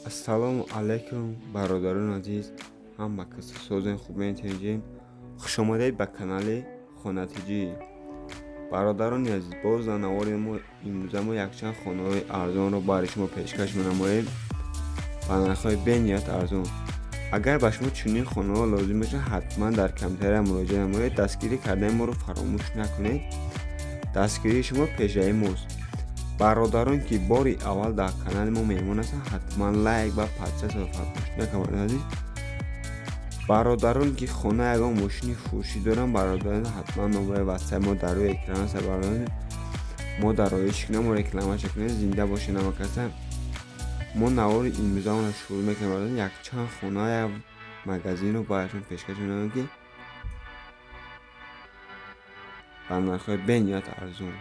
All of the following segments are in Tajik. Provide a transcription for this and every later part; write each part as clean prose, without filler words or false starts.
Ассалому алайкум бародарони азиз, ҳама каси созен хубен тинҷем. Хушомадед ба канали Хонатиҷӣ. Бародарони азиз, боз дар навори мо имрӯза мо якчанд хонаҳои арзонро барои шумо пешкаш менамоем ба нархҳои бениҳоят арзон. Агар ба шумо чунин хонаҳо лозим бошад, ҳатман дар комментария муроҷиат намоед. Дастгирӣ кардани моро фаромӯш накунед. Дастгирии шумо пешраи мост. Бародарон ки бори аввал дар канали мо меҳмон ҳастанд, ҳатман лайк ва подписатсияро фаромӯш накунед азиз. Бародарон ки хона ягон мошини фурӯшӣ доранд, бародарон ҳатман номраи ватсап мо дар рӯи экран аст. Бародарон мо дар роиш кунем, мо рекламаша кунем. Зинда бошед намакаса. Мо навори имрӯзаонро шурӯъ мекунем. Бародарон, якчанд хона як магазинро бароятон пешкаш менамоем ки ба нархҳои бениҳоят арзон.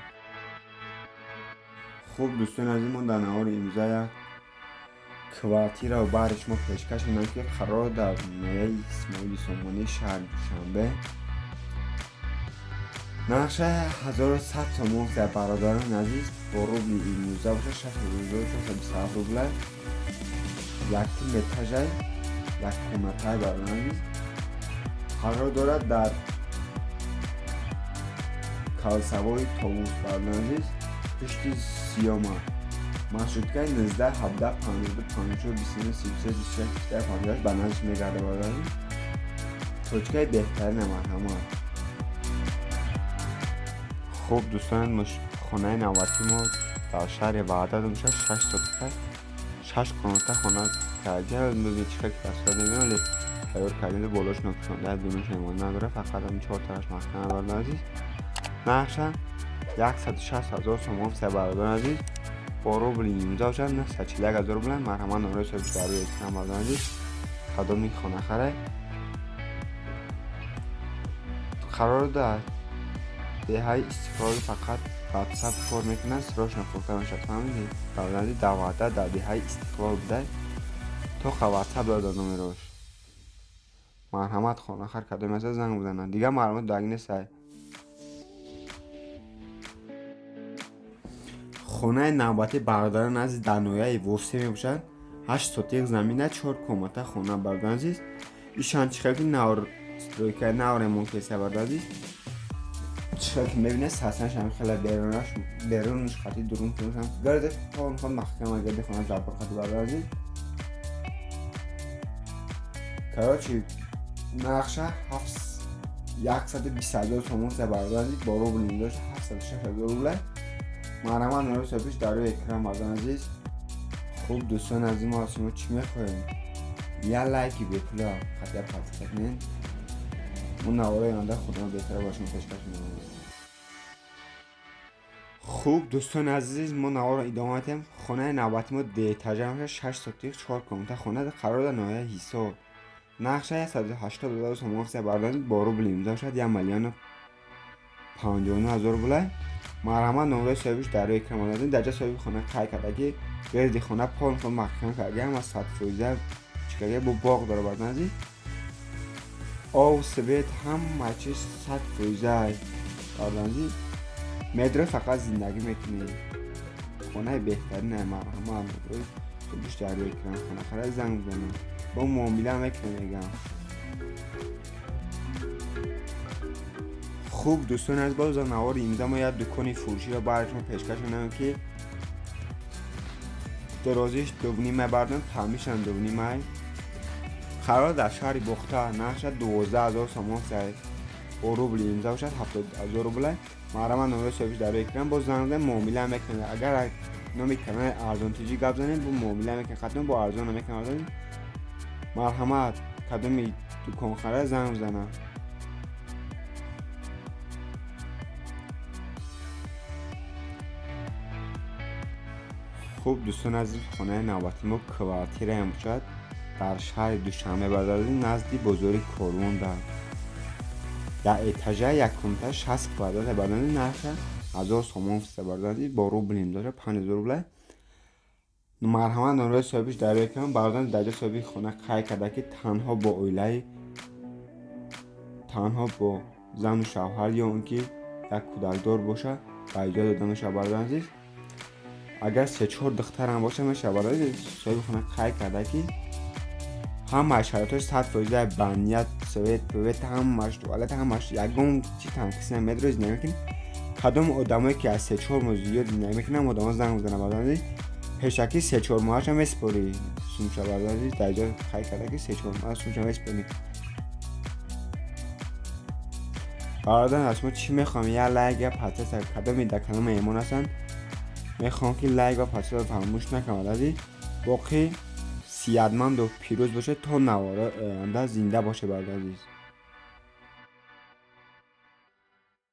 Хуб дӯстони азиз, мо дар навори имрӯза як квартираро барои шумо пешкаш менамоем ки қарор дар ноҳияи Исмоили Сомонӣ, шаҳри Душанбе. Нархша 1100 сомон аст бародарони азиз, бо рубли имрӯза бошад 6427 рубла. Якум этажай, як комнатай бародарони азиз. Қарор дорад дар калсавои Товус бародарони азиз, пушти Сиёма. Маршруткаи 19 17 52 54 29 33 26 25 58 ба наздиш мегардад бародарони азиз. Точкаи беҳтарина, марҳамат. Хуб дӯстон, хонаи навбатии мо дар шаҳри Ваҳдат мешавад. 6 сотика, 6 комната хона карда. Мебинед чӣ хел красота мебинем, вале тайёр кардем, болош нопӯшонда, дунаш эмон надорад, фақат ҳамин 4 тарафаш маҳкам бародарони азиз. Нархша 160 000 сомон аст бародарони азиз, бо рубли имрӯза бошад 941 000 рубла. Марҳамат, номраи соҳиб дар рӯи экран бародарони азиз. Кадоми хона харай қарор дар деҳаи Истиқлол, фақат ватсап кор мекунад, срочно фурӯхта мешавад. Фаҳмидед бародарони азиз, дар Ваҳдат дар деҳаи Истиқлол буда, тоқа ватсап дорад номерош. Марҳамат, хонахар кадоме аст, занг бизанад. Дигар маълумот даг нестай. Хонаи навбатӣ бародарони азиз дар ноҳияи Восеъ мебошад. 8 сотиқ замина, 4 комната хона бародарони азиз. Ишан чӣ хел ки нав стройка, нав ремонт кеса бародарони азиз. Чӣ хел ки мебинед, сасанаш ҳам хеле берунаш, берунаш хати дурун фурӯш ҳам гарда то мехоҳад маҳкам агарди хона забор хати бародарони азиз. Короче, нархша 120 000 сомон аст бародарони азиз, бо рубли имрӯза 706 000 рубла. Марҳамат, номраи соҳибиш дар рӯи экран бародарони азиз. Хуб дӯстони азиз, мо аз шумо чӣ мехоҳем? Як лайки бепула хати як подписка кунед. Мо навораи оянда худро беҳтар ба шумо пешкаш менамоем. Хуб дӯстони азиз, мо наворро идома медиҳем. Хонаи навбатии мо деэтажа мешавад, 6 сотиқ, 4 комната хона қарор дар ноҳияи Ҳисор. Нархша 180 000 сомон аст бародарони, бо рубли имрӯза бошад 1 059 000 рубла. Марҳамат, номраи соҳибиш дар рӯи экран бародарони. Дар ҷо соҳиби хона қайд карда ки гирди хона полностью маҳкам карда, ҳама 100% чӣ карда, бо боғ дора бародарони азиз. Об, свет, ҳама чиз 100% бародарони азиз. Медро фақат зиндагӣ мекунед. Хонаи беҳтарина, марҳамат, номраи соҳибиш дар рӯи экран. Хона харай занг бизанед, бо муомила мекунем мегам. Хуб дӯстони азиз, боз дар навори имрӯза мо як дукони фурӯширо барои шумо пешкаш менамоем ки дарозиш 2.5 бародарон, таъмишам 2.5. Қарор дар шаҳри Бохта, нархша 12 000 сомон аст, бо рубли имрӯза бошад 70 000 рубла. Марҳамат, номраи соҳибиш дар рӯи экран, боз занг бизанед, муомила мекунем. Агар номи канали Арзонтиҷӣ гап занем, бо муомила мекунем, хатман бо арзон намекунем бародарон. Марҳамат, кадоми дуконхара занг бизанад. Хуб дӯстони азиз, хонаи навбатии мо квартирае мебошад дар шаҳри Душанбе бародарони, назди бозори Корвон, дар як этажа, як комната, 60 квадрат бародарони. Нархша 1000 сомон аст бародарони, бо рубли имрӯза 5000 рубла. Марҳамат, номраи соҳибиш дар рӯи экран бародарони. Дар ҷо соҳиби хона қайд карда ки танҳо бо оилаи, танҳо бо зану шавҳар ё он ки як кӯдакдор бошад ба иҷора дода мешавад бародарони азиз. Агар 3-4 духтарам боша мешава, бародари азиз. Соҳиби хона қайд карда, ки ҳамаи шароитҳои 100% баня, свет, пвет, ҳамаш, туалет, ҳамаш, ягон чи танқис намедора. Зиндагӣ мекунӣ. Кадом одамое ки аз 3-4 моҳ зиёд зиндагӣ мекунанд, одамо занг мезананд, бародари азиз. Пешакӣ 3-4 моҳаша месупорӣ сумша, бародари азиз. Дар ҷо қайд карда, ки 3-4 моҳа сумша месупорӣ. Бародарон, аз шумо чӣ мехоҳам? Я лайк, я подписка. Кадоме дар канал меҳмон ҳастанд, мехоҳам, ки лайк ва подписка фаромӯш накунанд, бародари азиз. Боқӣ сиҳатманду пирӯз бошед, то навора оянда зинда бошед, бародари азиз.